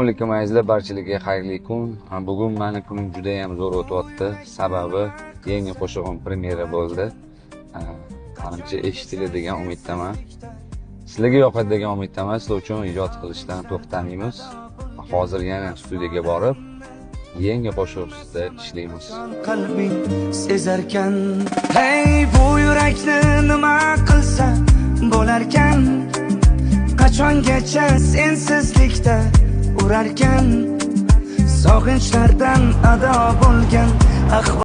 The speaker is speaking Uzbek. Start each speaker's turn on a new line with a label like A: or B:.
A: Alaykum, azizlar, barchalarga xayrli kun. Bugun mani kunim juda ham zo'r o'tyapti. Sababi yangi qo'shig'im premyera bo'ldi. Manimcha, eshitiladi degan umiddaman. Sizlarga yoqadi degan umiddaman. Sizlar uchun ijod qilishdan to'xtamaymiz. Hozir yana studiyaga borib, yangi qo'shiq ustida ishlaymiz.
B: Qalbing sezarkan. Hey, bu yurakni nima qilsa bo'larkan? Qachongacha sensizlikda urarkan? Sog'inchlardan ado bo'lgan ahvol.